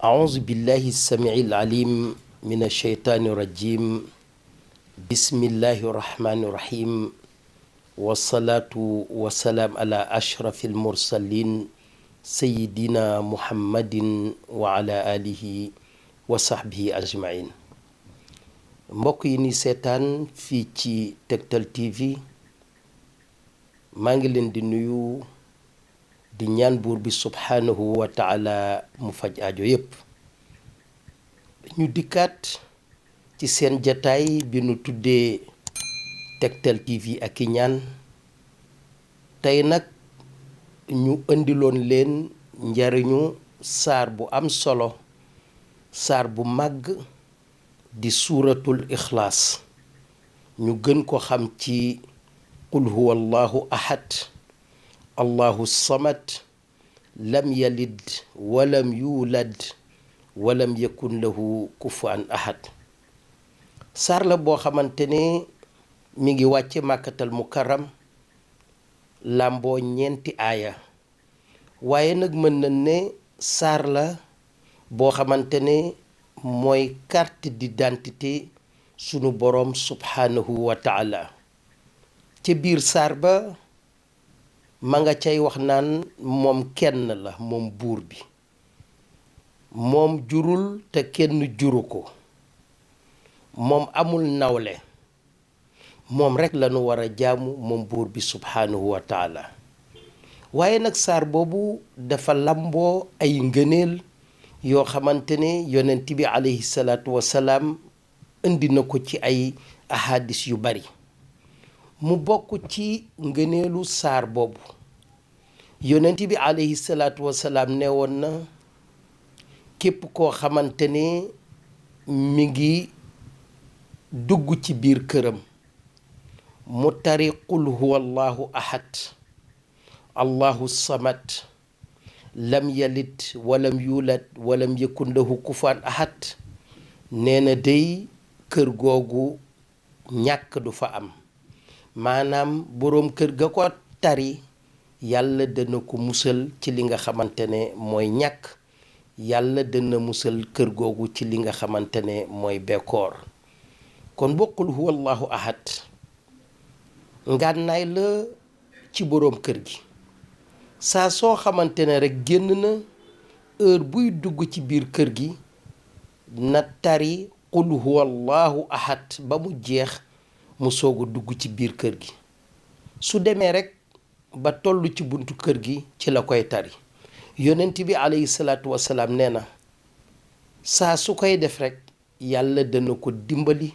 أعوذ بالله السميع العليم من الشيطان الرجيم بسم الله الرحمن الرحيم والصلاة والسلام على أشرف المرسلين سيدنا محمد وعلى آله وصحبه أجمعين mbokk yi ni seetaan fii ci Tektal TV maa ngi leen di nuyu di ñaan buur bi subhaanahu wa taala mu faj aajo yépp ñu dikkaat ci seen jataay bi nu tuddee Tektal TV ak i ñaan tey nag ñu indiloon leen njariñu saar bu am solo saar bu màgg di suuratul ixlaas ñu gën ko xam ci qul huwa allahu ahad allahu samad lam yalid walam yuulad walam yakun lahu kufuwan ahad saar la boo xamante ne mi ngi wàcce màkkatal mukarram làmboo ñeenti aaya waaye nag mën na ne saar la boo xamante ne mooy carte d'identité sunu boroom subhaanahu wa taala ca biir saar ba ma nga cay wax naan moom kenn la moom buur bi moom jurul te kenn juru ko moom amul nawle moom rekk lañu war a jaamu moom buur bi subhaanahu wa taala waaye nag saar boobu dafa lamboo ay ngëneel yoo xamante ne yonent bi alayhi salaatu wasalaam indi na ko ci ay ahadis yu bari mu bokk ci ngëneelu saar boobu yonent bi alayhi salaatu wasalaam ne woon na képp koo xamante ne mi ngi dugg ci biir këram mu tari qul huwa allahu ahad allahu samad lam yalid walam yuulad walam yakun lahu kufuwan ahad nee na day kër googu ñàkk du fa am maanaam boroom kër ga ko tari yàlla dana ko musal ci li nga xamante ne mooy ñàkk yàlla dana musal kër googu ci li nga xamante ne mooy bekkoor kon bokkul huwa allahu ahad ngànnaay la ci boroom kër gi saa soo xamante ne rekk génn na heure buy dugg ci biir kër gi na tari qul huwa allahu ahad ba mu jeex mu soog a dugg ci biir kër gi su demee rekk ba toll ci buntu kër gi ci la koy tari yonent bi alayhi salaatu wasalaam nee na saa su koy def rekk yàlla dana ko dimbali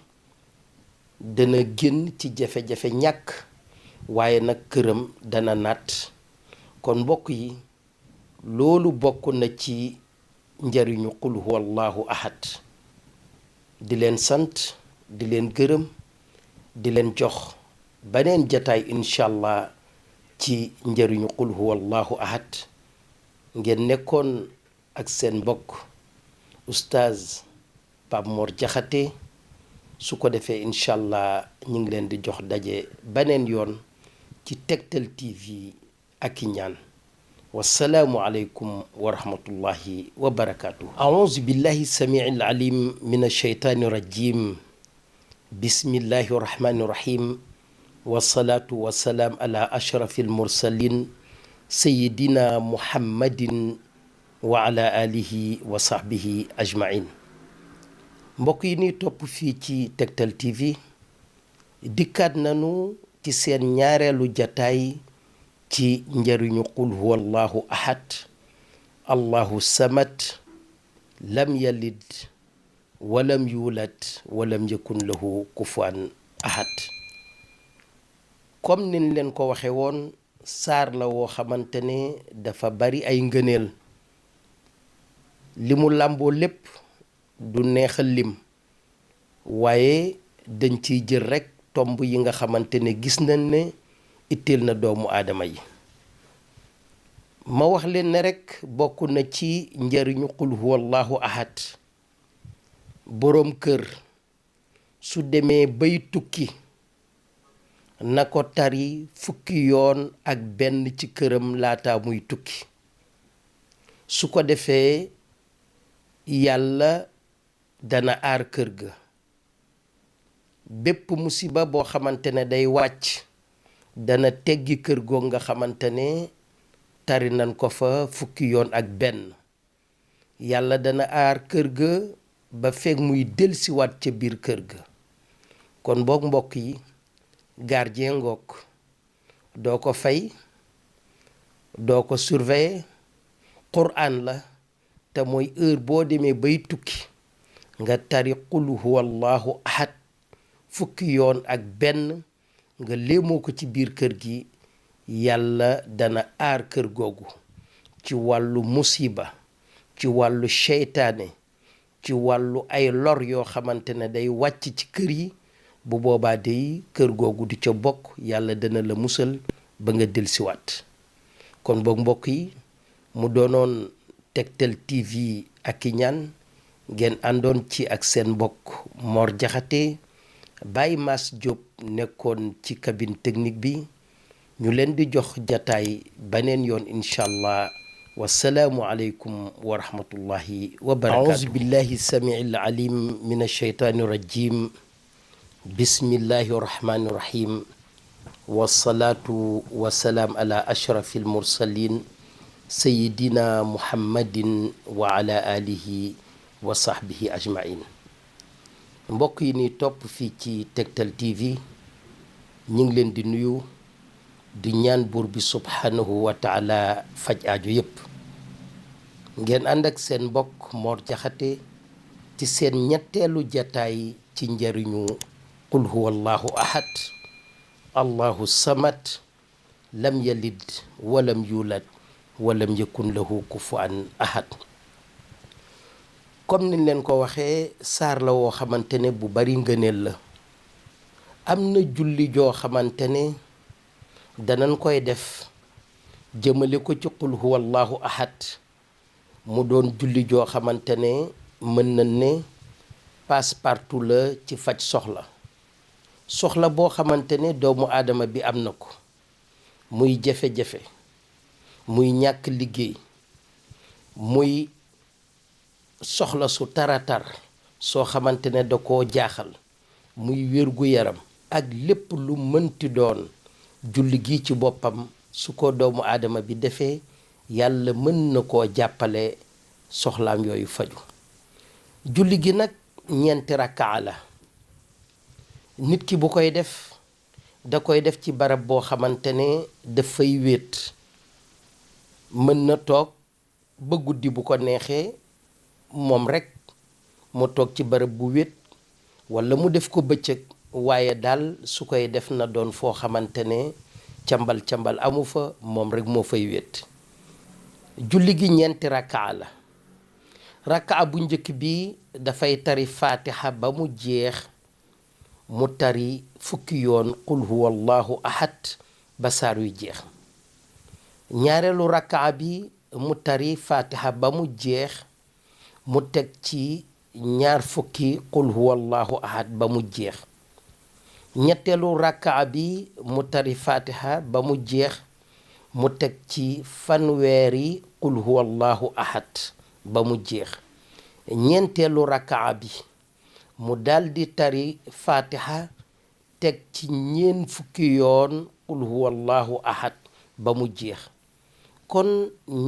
dana génn ci jafe-jafe ñàkk waaye nag këram dana naat kon mbokk yi loolu bokk na ci njariñu qul huwa allahu ahad di leen sant di leen gërëm di leen jox beneen jataay incha allah ci njariñu qul huwa allahu ahad ngeen nekkoon ak seen mbokk oustaz Pape Mor Jaxate su ko defee incha allah ñu ngi leen di jox daje beneen yoon ci Tektal TV ak i ñaan wassalaamu aleykum wa rahmatullahi wa barakaatuh auzu billahi samii alalim min alsheytaani rajim bismillahi rahmani rahim wasalaatu wasalaam ala ashrafi almursalin sayidina muhammadin wa ala alihi wa sahbihi ajmain mbokk yi ni topp fii ci Tektal TV dikkaat nanu ci seen ñaareelu jataay ci njariñu qul huwa allahu ahad allahu samad lam yalid walam yuulad walam yakun lahu kufuwan ahad comme niñ leen ko waxe woon saar la woo xamante ne dafa bari ay ngëneel li mu làmboo lépp du neexal lim waaye dañ ciy jël rekk tomb yi nga xamante ne gis nañ ne itteel na doomu aadama yi ma wax leen ne rekk bokk na ci njariñu qul huwa allahu ahad boroom kër su demee bay tukki na ko tari fukki yoon ak benn ci këram laata muy tukki su ko defee yàlla dana aar kër ga. bépp musiba boo xamante ne day wàcc dana teggi kër goog nga xamante ne tari nañ ko fa fukki yoon ak benn. yàlla dana aar kër ga ba fekk muy delsiwaat ca biir kër ga. kon boog mbokk yi gardien ngoog doo ko fay doo ko surveiller. quraan la te mooy heure boo demee bay tukki nga tari qul huwa allahu ahad fukki yoon ak benn nga léemoo ko ci biir kër gi. yàlla dana aar kër googu ci wàllu musiba, ci wàllu seytaane, ci wàllu ay lor yoo xamante ne day wàcc ci kër yi. bu boobaa day kër googu du ca bokk. yàlla dana la musal ba nga delsiwaat. kon boog mbokk yi mu doonoon Tektal TV ak i ñaan ngeen àndoon ci ak seen mbokk Mor Jaxate. Baye Mass Diop nekkoon ci cabine technique bi. ñu leen di jox jataay baneen yoon incha allah. wasalaamu aleykum wa rahmatullahi wa barakaatu. auzu billahi samiil alim min ashaytaani rajim. bismillahi rahmaani rahim. wasalaatu wasalaam ala ashrafil mursalin sayidina muhammadin wa ala alihi wa sahbihi ajmain. mbokk yi ni topp fii ci Tektal TV ñu ngi leen di nuyu di ñaan buur bi subhanahu wa taala faj aajo yépp. ngeen ànd ak seen mbokk Mor Jaxate ci seen ñetteelu jataay ci njariñu qul huwa allahu ahad allahu samad lam yalid walam yulad walam yakun lahu kufuwan ahad. comme niñ leen ko waxee saar la woo xamante ne bu bari ngëneel la. am na julli joo xamante ne danañ koy def jëmale ko ci qul huwa allahu ahad mu doon julli joo xamante ne mën nañ ne passe-partout la ci faj soxla boo xamante ne doomu aadama bi am na ko. muy jafe-jafe, muy ñàkk liggéey, muy soxla su taratar soo xamante ne da koo jaaxal, muy wér-gu-yaram ak lépp lu mënti doon. julli gi ci boppam su ko doomu aadama bi defee yàlla mën na koo jàppale soxlaam yooyu faju. julli gi nag ñeenti rakkaa la. nit ki bu koy def da koy def ci barab boo xamante ne dafay wéet. mën na toog ba guddi bu ko neexee moom rekk mu toog ci barab bu wéet walla mu def ko bëccëg. waaye daal su koy def na doon foo xamante ne cambal amu fa, moom rekk moo fay wéet. julli gi ñeenti rakkaa la. rakkaa bu njëkk bi dafay tari faatiha ba mu jeex. mu tari fukki yoon qul huwa allahu ahad ba saar wi jeex. ñaareelu rakkaa bi mu tari faatiha ba mu jeex. mu teg ci ñaar fukki qul huwa allahu ahad ba mu jeex. ñetteelu rakkaa bi mu tari faatiha ba mu jeex. mu teg ci fanweeri qul huwa allahu ahad ba mu jeex. ñeenteelu rakkaa bi mu daldi tari faatiha teg ci ñeen fukki yoon qul huwa allahu ahad ba mu jeex. kon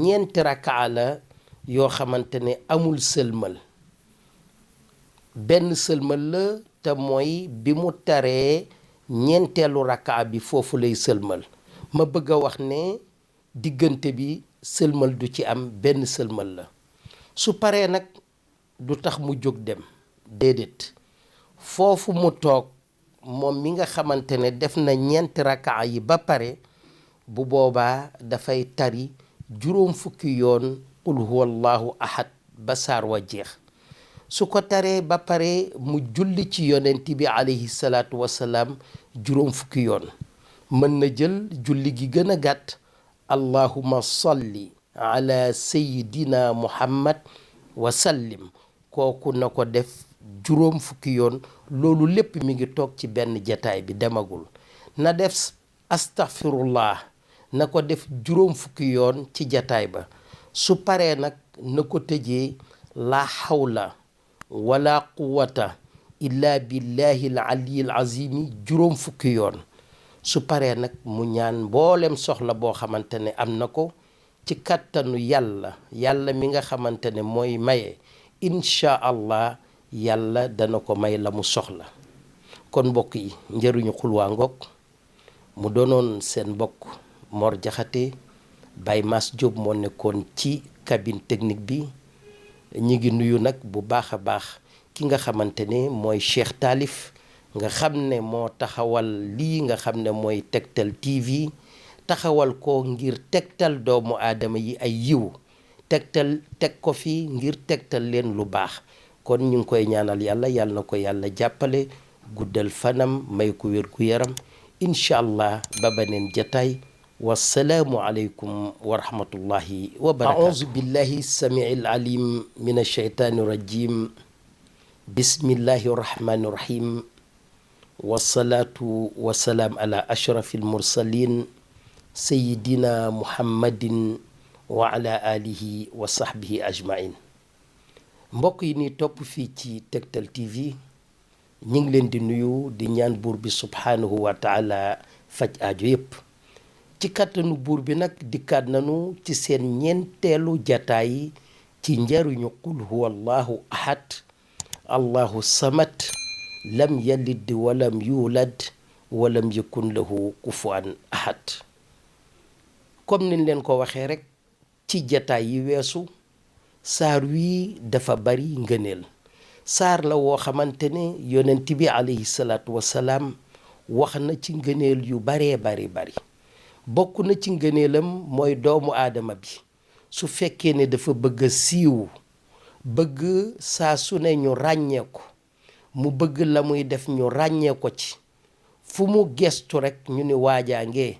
ñeenti rakkaa la yoo xamante ne amul sëlmal. benn sëlmal la te mooy bi mu taree ñeenteelu rakkaa bi foofu lay sëlmal. ma bëgg a wax ne diggante bi sëlmal du ci am, benn sëlmal la. su paree nag du tax mu jóg dem, déedéet. foofu mu toog moom mi nga xamante ne def na ñeenti rakkaa yi ba pare, bu boobaa dafay tari juróom fukki yoon qul huwa allahu ahad ba saar wa jeex. su ko taree ba pare mu julli ci yonent bi alayhi salaatu wasalaam juróom fukki yoon. mën na jël julli gi gën a gàtt allahumma salli ala sayidina muhammad wa sallim. kooku na ko def juróom fukki yoon. loolu lépp mi ngi toog ci benn jataay bi demagul. na def astaghfirullah na ko def juróom fukki yoon ci jataay ba. su paree nag na ko tëjee la hawla wala quwata illa billahi al ali al azimi juróom fukki yoon su paree nag mu ñaan mboolem soxla boo xamante ne am na ko ci kàttanu yàlla mi nga xamante ne mooy maye incha allah yàlla dana ko may la mu soxla. kon mbokk yi njëriñu xulwaa ngoog mu doonoon seen mbokk Mor Jaxate Baye Mass Diop moo nekkoon ci cabine technique bi ñi ngi nuyu nag bu baax a baax ki nga xamante ne mooy Cheikh Talif nga xam ne moo taxawal lii nga xam ne mooy Tektal TV taxawal ko ngir tegtal doomu aadama yi ay yiw tegtal teg ko fi ngir tegtal leen lu baax kon ñu ngi koy ñaanal yàlla na ko yàlla jàppale guddal fanam may ko wér gu yaram incha allah ba beneen jataay wassalaamu aleykum wa rahmatullahi wa barakatuh. aouzu billahi samiil alim min ashaytaani rajim bismillahi rahmani rahim wasalaatu wasalaam ala ashrafil mursalin sayidina muhammadin wa ala alihi wa sahbihi ajmain. mbokk yi ni topp fii ci Tektal TV ñu ngi leen di nuyu di ñaan buur bi subhaanahu wa taala faj aajo yépp ci kàttanu buur bi nag dikkaat nanu ci seen ñeenteelu jataay ci njariñu qul huwa allahu ahad allahu samad lam yalid walam yulad walam yakun lahu kufuwan ahad. comme niñ leen ko waxee rek ci jataay yi weesu saar wii dafa bari ngëneel saar la woo xamante ne yonent bi alayhi salaatu wasalaam wax na ci ngëneel yu baree bari bokk na ci ngëneelam mooy doomu aadama bi su fekkee ne dafa bëgg a siiw bëgg saa su ne ñu ràññee ko mu bëgg la muy def ñu ràññee ko ci fu mu gestu rekk ñu ni waajaangee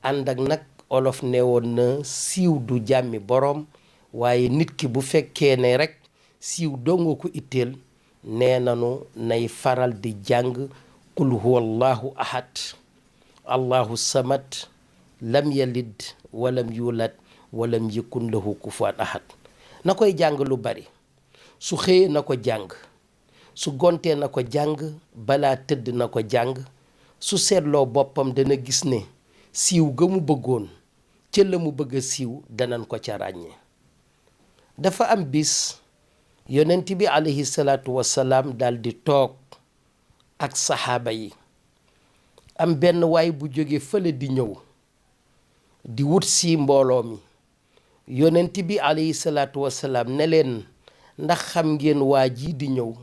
ànd ak nag olof ne woon na siiw du jàmmi boroom waaye nit ki bu fekkee ne rekk siiw donga ko itteel nee nanu nay faral di jàng qul huwa allahu ahad allahu samad lam yalid walam yulad walam yakun lahu kufuwan ahad. na koy jàng lu bari su xëyee na ko jàng su gontee na ko jàng balaa tëdd na ko jàng su seetloo boppam dana gis ne siiw ga mu bëggoon ca la mu bëgg a siiw danañ ko ca ràññee. dafa am bis yonent bi alayhi salaatu wasalaam dal di toog ak saxaaba yi am benn waay bu jóge fële di ñëw di wut si mbooloo mi yonent bi alayhi salaatu wasalaam ne leen ndax xam ngeen waa ji di ñëw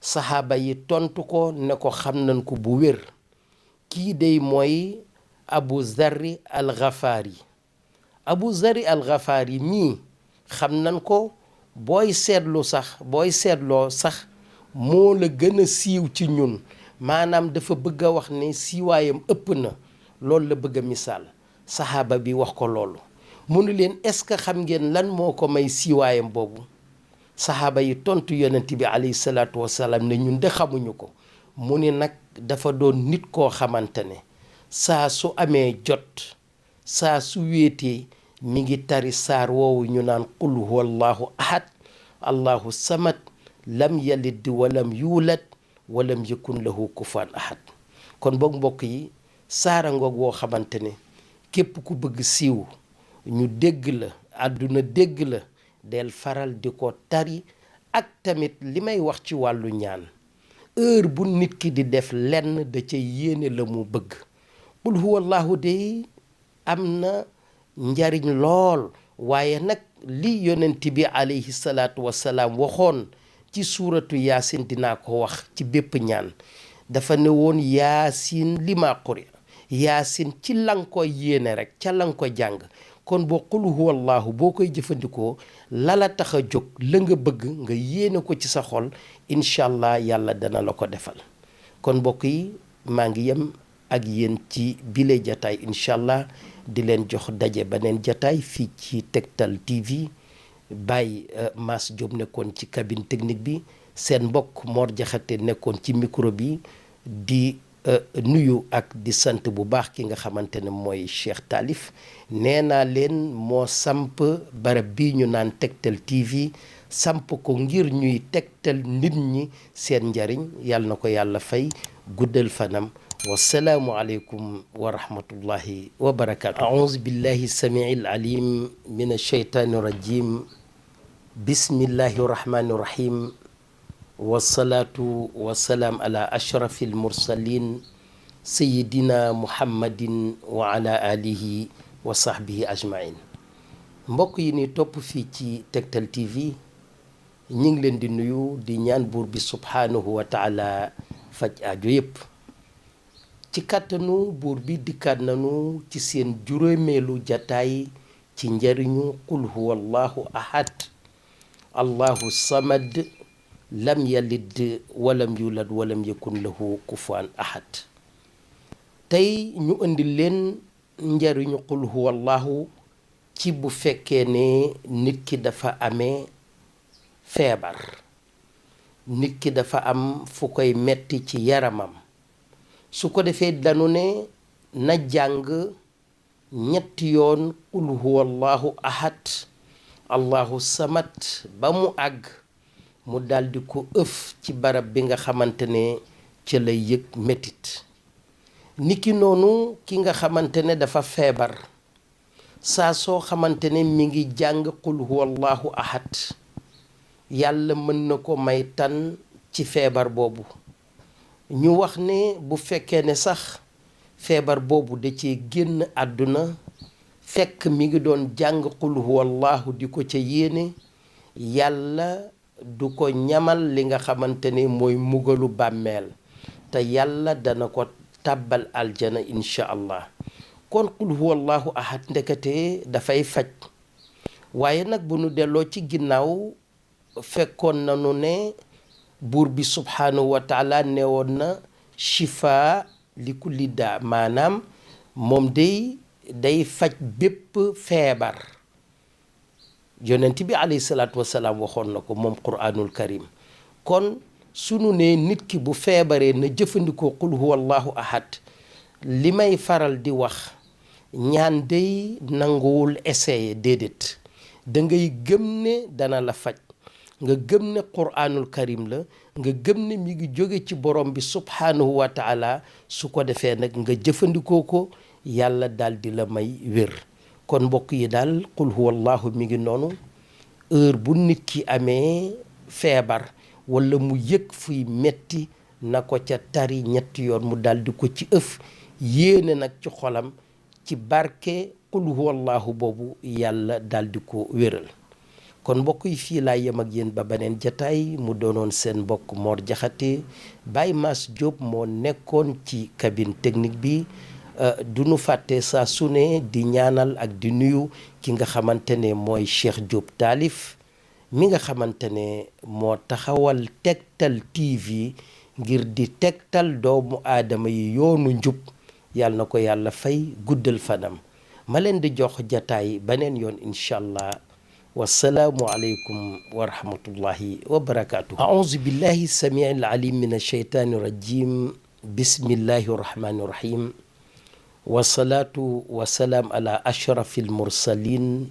saxaaba yi tontu ko ne ko xam nañ ko bu wér kii dey mooy Abu Zarri al-Ghafari Abu Zarri al-Ghafari mii xam nañ ko booy seetloo sax moo la gën a siiw ci ñun maanaam dafa bëgg a wax ne siiwaayam ëpp na loolu la bëgg a misaal saxaaba bi wax ko loolu mu ne leen est-ce que xam ngeen lan moo ko may siiwaayam boobu saxaaba yi tontu yonent bi alayhi salaatu wasalaam ne ñun de xamuñu ko mu ne nag dafa doon nit koo xamante ne saa su amee jot saa su wéetee mi ngi tari saar woowu ñu naan qul huwa allahu ahad allahu samad lam yalid walam yuulad walam yakun lahu kufuwan ahad. kon boog mbokk yi saara ngoog woo xamante ne képp ku bëgg siiw ñu dégg la àdduna dégg la del faral di ko tari. ak tamit li may wax ci wàllu ñaan heure bu nit ki di def lenn da ca yéene la mu bëgg qul huwa allahu de am na njariñ lool waaye nag li yonent bi alayhi salaatu wasalaam waxoon ci suuratu yaasin dinaa ko wax ci bépp ñaan dafa ne woon yaasin li ma quri yaasin ci lang koy yéene rek ca lang ko jàng kon boo qul huwa allahu boo koy jëfandikoo lala tax a jóg la nga bëgg nga yéene ko ci sa xol incha allah yàlla dana la ko defal. kon mbokk yi maa ngi yem ak yéen ci bile jataay incha allah di leen jox daje beneen jataay fii ci Tektal TV. Baye Mass Diop nekkoon ci cabine technique bi seen mbokk Mor Jaxate nekkoon ci micro bi di nuyu ak di sant bu baax ki nga xamante ne mooy Cheikh Talif nee naa leen moo samp barab bi ñu naan Tektal TV samp ko ngir ñuy tegtal nit ñi seen njariñ. yàlla na ko yàlla fay guddal fanam. wassalaamu aleykum wa rahmatullahi wa barakatuh. aouzu billahi samiil alim min alsheytaani rajim. bismillahi rahmani rahim. wasalaatu wasalaam ala ashrafi almursalin sayidina muhammadin wa ala alihi wa sahbihi ajmain. mbokk yi ni topp fii ci Tektal TV ñi ngi leen di nuyu di ñaan buur bi subhaanahu wa taala faj aajo yépp. ci kàttanu buur bi dikkaat nanu ci seen juróomeelu jataay ci njariñu qul huwa allahu ahad allahu samad lam yalid walam yulad walam yakun lahu kufuwan ahad. tey ñu indi leen njariñu qul huwa allahu ci bu fekkee ne nit ki dafa amee feebar, nit ki dafa am fu koy metti ci yaramam. su ko defee danu ne na jàng ñetti yoon qul huwa allahu ahad allahu samad ba mu àgg mu daldi ko ëf ci barab bi nga xamante ne ca lay yëg metit. niki noonu ki nga xamante ne dafa feebar, saa soo xamante ne mi ngi jàng qul huwa allahu ahad yàlla mën na ko may tan ci feebar boobu. ñu wax ne bu fekkee ne sax feebar boobu da cee génn àdduna fekk mi ngi doon jàng qul huwa allahu di ko ca yéene, yàlla du ko ñamal li nga xamante ne mooy mugalu bàmmeel, te yàlla dana ko tàbbal aljana insha allah. kon qul huwa allahu ahad ndekete dafay faj. waaye nag bu nu delloo ci ginnaaw fekkoon nanu ne buur bi subhaanahu wa taala newoon na shifa li kulli daa, maanaam moom day faj bépp feebar. yonent bi alayhi salaatu wasalaam waxoon na ko moom quraanul karim. kon sunu ne nit ki bu feebaree na jëfandikoo qul huwa allahu ahad, li may faral di wax ñaan day nanguwul essayer, déedéet. da ngay gëm ne dana la faj, nga gëm ne quraanul karim la, nga gëm ne mi ngi jóge ci borom bi subhaanahu wa taala. su ko defee nag nga jëfandikoo ko, yàlla daal di la may wér. kon mbokk yi daal qul huwa allahu mi ngi noonu. heure bu nit ki amee feebar wala mu yëg fuy metti na ko ca tari ñetti yoon, mu daal di ko ci ëf yéene nag ci xolam, ci barke qul huwa allahu boobu yàlla daal di ko wéral. kon mbokk yi fii laa yem ak yéen ba beneen jataay. mu doonoon seen mbokk Mor Jaxate. Baye Mass Diop moo nekkoon ci cabine technique bi. du nu fàtte saa su ne di ñaanal ak di nuyu ki nga xamante ne mooy Cheikh Diop Taalif mi nga xamante ne moo taxawal Tektal TV ngir di tegtal doomu aadama yi yoonu njub. yàlla na ko yàlla fay guddal fanam. ma leen di jox jataay beneen yoon incha allah. wassalaamu aleykum wa rahmatullahi wa barakatuh. aouzu billahi samiil alim min alsheytaani rajim. bismillahi rahmani rahim. wasalaatu wasalaam ala ashrafi almursalin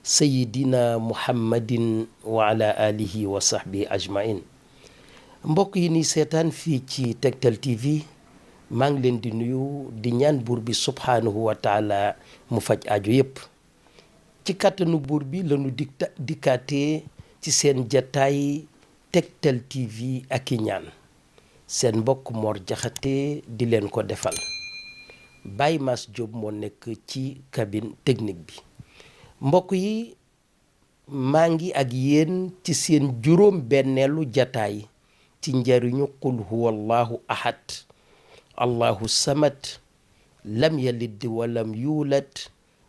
sayidina muhammadin wa ala alihi wa sahbihi ajmain. mbokk yi ni seetaan fii ci Tektal TV maa ngi leen di nuyu di ñaan buur bi subhaanahu wa taala mu faj aajo yépp. ci kàttanu buur bi lañu dikkaatee ci seen jataay Tektal TV ak i ñaan. seen mbokk Mor Jaxate di leen ko defal. Baye Mass Diop moo nekk ci cabine technique bi. mbokk yi maa ngi ak yéen ci seen juróom benneelu jataay ci njariñu qul huwa allahu ahad allahu samad lam yalid walam yulad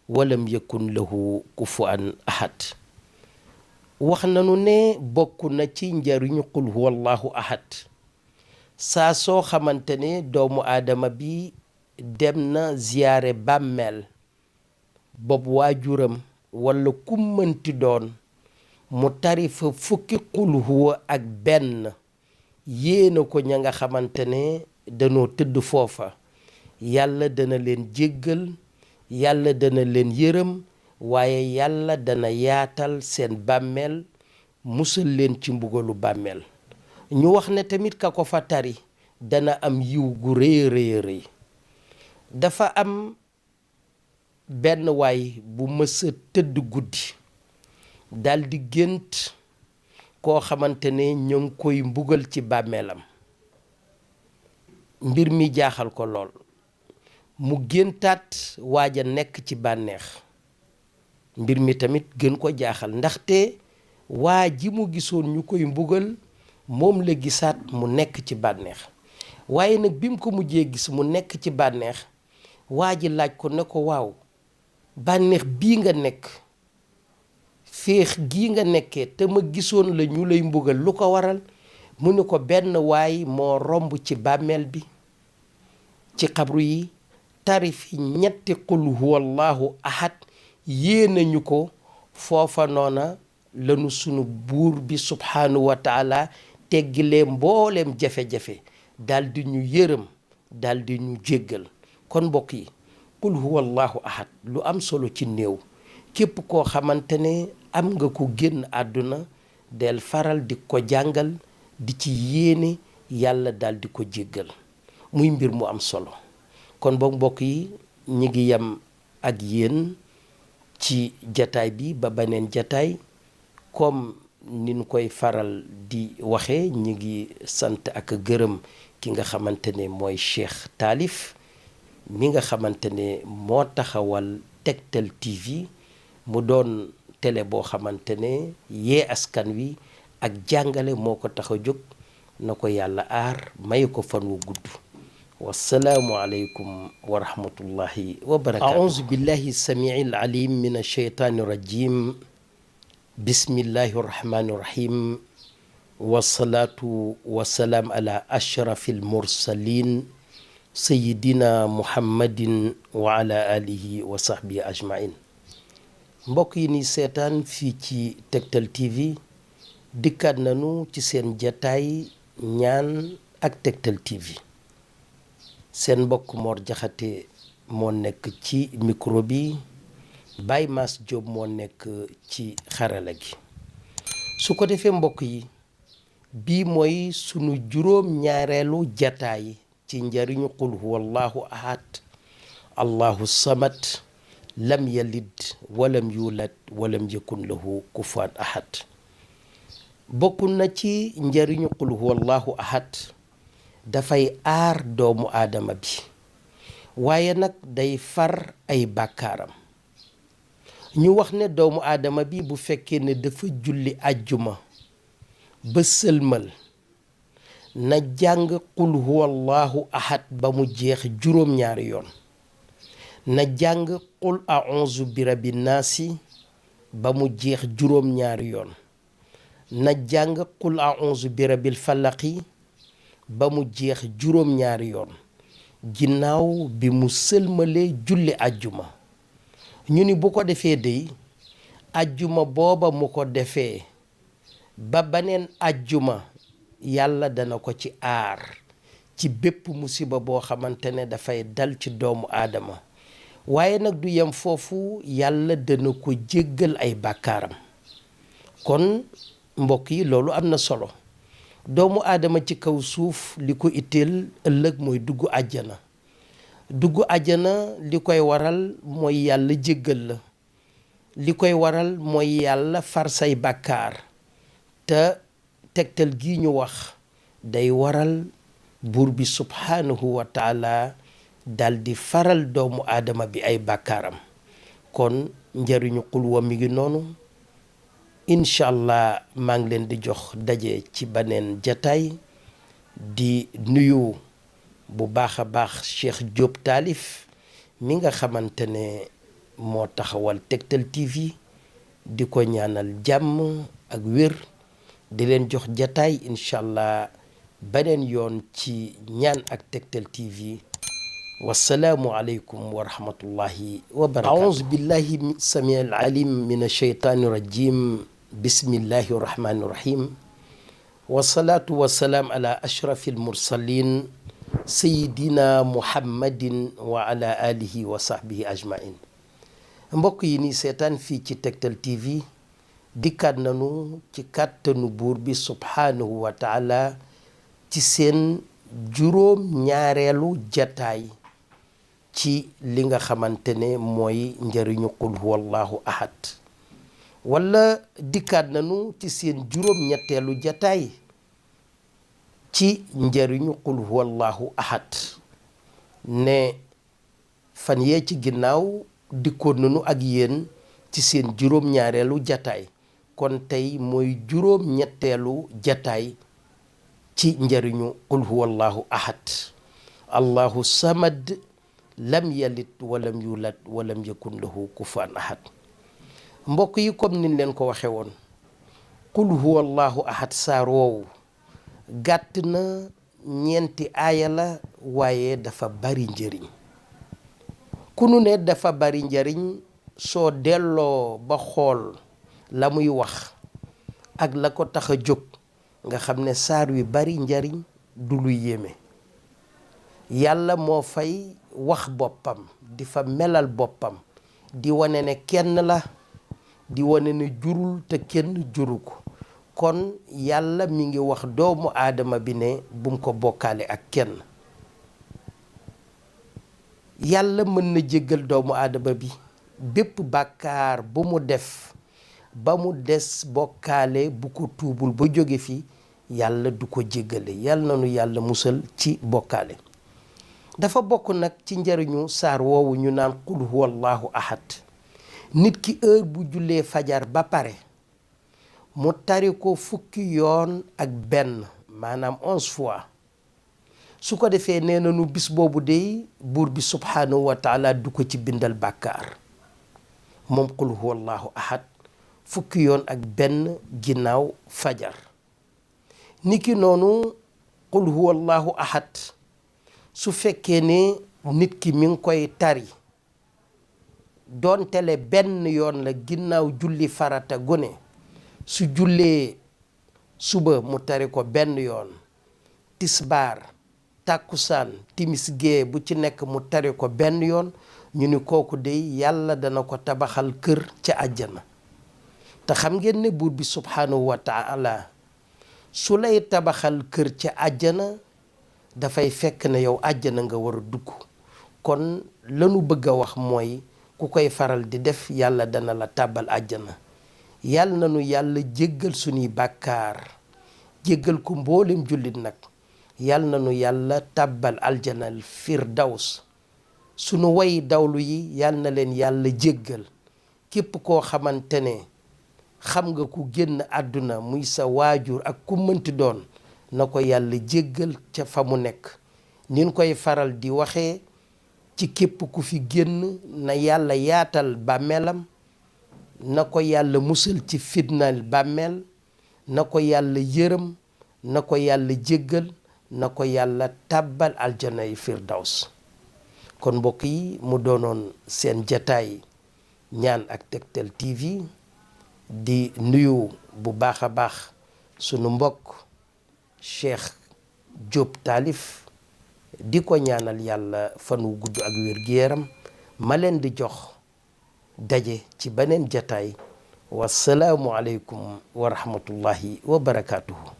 walam yakun lahu kufuwan ahad. wax nanu ne bokk na ci njariñu qul huwa allahu ahad, saa soo xamante ne doomu aadama bi dem na ziyaare bàmmeel bopp waajuram walla ku mënti doon, mu tari fa fukki qul huwa ak benn yéena ko ña nga xamante ne danoo tëdd foofa. yàlla dana leen jéggal, yàlla dana leen yërëm, waaye yàlla dana yaatal seen bàmmeel musal leen ci mbugalu bàmmeel. ñu wax ne tamit ka ko fa tari dana am yiw gu rëy rëy rëy. dafa am benn waay bu mësa tëdd guddi daldi gént koo xamante ne ñu ngi koy mbugal ci bàmmeelam. mbir mi jaaxal ko lool mu géntaat waaja nekk ci bànneex. mbir mi tamit gën ko jaaxal ndaxte waa ji mu gisoon ñu koy mbugal moom la gisaat mu nekk ci bànneex. waaye nag bi mu ko mujjee gis mu nekk ci bànneex waa ji laaj ko ne ko waaw bànneex bii nga nekk féex gii nga nekkee te ma gisoon la ñu lay mbugal lu ko waral. mu ne ko benn waay moo romb ci bàmmeel bi ci xabru yi tari fi ñetti qul huwallahu ahad yéenañu ko foofa noona lanu sunu buur bi subhaanahu wa taala teggilee mbooleem jafe-jafe daldi ñu yërëm daldi ñu jéggal. kon mbokk yi qul huwallahu ahad lu am solo ci néew. képp koo xamante ne am nga ko génn àdduna del faral di ko jàngal di ci yéene yàlla dal di ko jéggal muy mbir mu am solo. kon boog mbokk yi ñi ngi yem ak yéen ci jataay bi ba beneen jataay. comme nin koy faral di waxee ñi ngi sant ak gërëm ki nga xamante ne mooy Cheikh Taalif mi nga xamante ne moo taxawal Tektal TV mu doon télé boo xamante ne yee askan wi ak jàngale moo ko tax a jóg. na ko yàlla aar may ko fan wu gudd. wassalaamu aleykum wa rahmatullahi wa barakaatu. aouzu billahi samiil alim min asheytaani rajim. bismillahi rahmaani rahim. wasalaatu wasalaam ala ashrafil mursalin sayidina muhammadin wa ala alihi wa sahbihi ajmain. mbokk yi ni seetaan fii ci Tektal TV dikkaat nañu ci seen jataay ñaan ak Tektal TV. seen mbokk Mor Jaxate moo nekk ci micro bi Baye Mass Diop moo nekk ci xarala gi. su ko defee mbokk yi bii mooy sunu juróom ñaareelu jataay ci njariñu qul huwallahu ahad allahu samad lam yalid walam yulad walam yakun lahu kufuwan ahad. bokk na ci njariñu qul huwallahu ahad dafay aar doomu aadama bi waaye nag day far ay bàkkaaram. ñu wax ne doomu aadama bi bu fekkee ne dafa julli àjjuma ba sëlmal na jàng qul huwallahu ahad ba mu jeex juróom-ñaari yoon. na jàng qul a'uuzu bi rabbin naasi ba mu jeex juróom-ñaari yoon. na jàng qul a'uuzu bi rabbil falaqi ba mu jeex juróom-ñaari yoon ginnaaw bi mu sëlmalee julli àjjuma. ñu ni bu ko defee dey àjjuma booba mu ko defee ba beneen àjjuma yàlla dana ko ci aar ci bépp musiba boo xamante ne dafay dal ci doomu aadama. waaye nag du yem foofu yàlla dana ko jéggal ay bàkkaaram. kon mbokk yi loolu am na solo. doomu aadama ci kaw suuf li ko itteel ëllëg mooy dugg àjjana. dugg àjjana li koy waral mooy yàlla jéggal la. li koy waral mooy yàlla far say bàkkaar. te tegtal gi ñu wax day waral buur bi subhaanahu wa taala dal di faral doomu aadama bi ay bàkkaaram. kon njariñu xulwa mi ngi noonu. incha allah maa ngi leen di jox daje ci beneen jataay di nuyu bu baax a baax Cheikh Diop Taalif mi nga xamante ne moo taxawal Tektal TV di ko ñaanal jàmm ak wér di leen jox jataay incha allah beneen yoon ci ñaan ak Tektal TV. wassalaamu aleykum wa rahmatullahi wa barakatuh. aouzu billahi samiil alim min asheytaani rajim. bismillahi rahmaani rahim. wasalaatu wasalaam ala ashrafil mursalin sayidina muhammadin wa ala alihi wa sahbihi ajmain. mbokk yi ni seetaan fii ci Tektal TV dikkaat nanu ci kàttanu buur bi subhaanahu wa taala ci seen juróom ñaareelu jataay ci li nga xamante ne mooy njëriñu qul huwallahu ahad, wala dikkaat nanu ci seen juróom ñetteelu jataay ci njëriñu qul huwallahu ahad. ne fan yee ci ginnaaw dikkoon nanu ak yéen ci seen juróom ñaareelu jataay, kon tey mooy juróom ñetteelu jataay ci njëriñu qul huwallahu ahad. allahu samad lam yalid walam yulad walam yakun lahu kufuwan ahad. mbokk yi, comme niñ leen ko waxe woon, qul huwallahu ahad saar woowu gàtt na ñeenti aaya la, waaye dafa bari njëriñ. ku nu ne dafa bari njëriñ, soo delloo ba xool la muy wax ak la ko tax a jóg nga xam ne saar wi bari njariñ du lu yéeme. yàlla moo fay wax boppam, di fa melal boppam, di wane ne kenn la, di wane ne jurul te kenn juru ko. kon yàlla mi ngi wax doomu aadama bi ne bum ko bokkaale ak kenn. yàlla mën na jéggal doomu aadama bi bépp bàkkaar bu mu def, ba mu des bokkaale. bu ko tuubul ba jóge fi, yàlla du ko jéggale. yàlla na nu yàlla musal ci bokkaale. dafa bokk nag ci njariñu saar woowu ñu naan qul huwallahu ahad, nit ki heure bu jullee fajar ba pare mu tari ko fukki yoon ak benn, maanaam 11 fois. su ko defee nee na nu bis boobu dey buur bi subhaanahu wa taala du ko ci bindal bàkkaar. moom qul huwallahu ahad fukki yoon ak benn ginnaaw fajar. niki noonu qul huwallahu ahad su fekkee ne nit ki mi ngi koy tari doontele benn yoon la ginnaaw julli farata gune, su jullee suba mu tari ko benn yoon, tisbaar, tàkkusaan, timis, gee bu ci nekk mu tari ko benn yoon, ñu ni kooku dey yàlla dana ko tabaxal kër ca àjjana. te xam ngeen ne buur bi subhaanahu wa taala su lay tabaxal kër ca àjjana dafay fekk ne yow àjjana nga war a dugg. kon lanu bëgg a wax mooy ku koy faral di def yàlla dana la tàbbal àjjana. yàlla na nu yàlla jéggal suñuy bàkkaar, jéggal ko mboolem jullit nag. yàlla na nu yàlla tàbbal aljanal firdaws. sunu way dawlu yi yàlla na leen yàlla jéggal. képp koo xamante ne xam nga ku génn àdduna muy sa waajur ak ku mënti doon, na ko yàlla jéggal ca fa mu nekk. nin koy faral di waxee ci képp ku fi génn, na yàlla yaatal bàmmeelam, na ko yàlla musal ci fitnaal bàmmeel, na ko yàlla yërëm, na ko yàlla jéggal, na ko yàlla tàbbal aljana yi firdaws. kon mbokk yi, mu doonoon seen jataay ñaan ak Tektal TV, di nuyu bu baax a baax sunu mbokk Cheikh Diop Taalif, di ko ñaanal yàlla fan wu gudd ak wér-gu-yaram. ma leen di jox daje ci beneen jataay. wasalaamu aleykum wa rahmatullahi wa barakaatuhu.